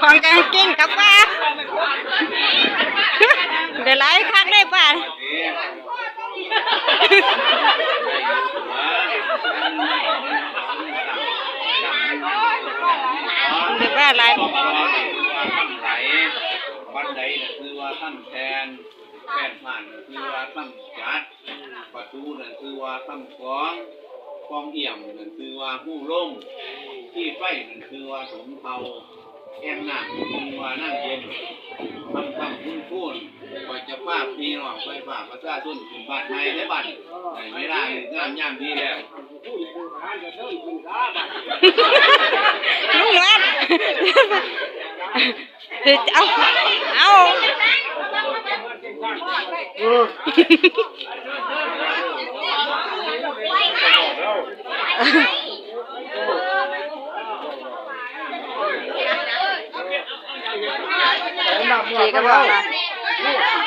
ຂອງການກິນກັບປາ ໄດ້ຫຼາຍຄັກເດ້ປາ. ເດີວ່າຫຼາຍ ບັນໄດນະຄືວ່າຄຳແທ່ນ ແປ້ນຜ່ານນະຄືວ່າຄຳຈັດ ປະຕູນັ້ນຄືວ່າຄຳຂອງ ປ່ອງອ່ຽມນັ້ນຄືວ່າຮູລົງ ທີ່ໄຟນັ້ນຄືວ່າສົມເທົ່າ ແອ່ງນ້ຳຄືວ່ານາງເຢັນ ຄຳຄຳຄູນຄູນ ຂ້ອຍຈະພາພີ່ນ້ອງໄຟຟ້າປະຊາຊົນຂຶ້ນບ້ານໃໝ່ເດີບັດນີ້ ໄດ້ເວລາເລີກງາມຍາມດີແລ້ວ ລຸງໜວດ ເອີ ເອົາ ເອົາ ເຈກະບອກນະ.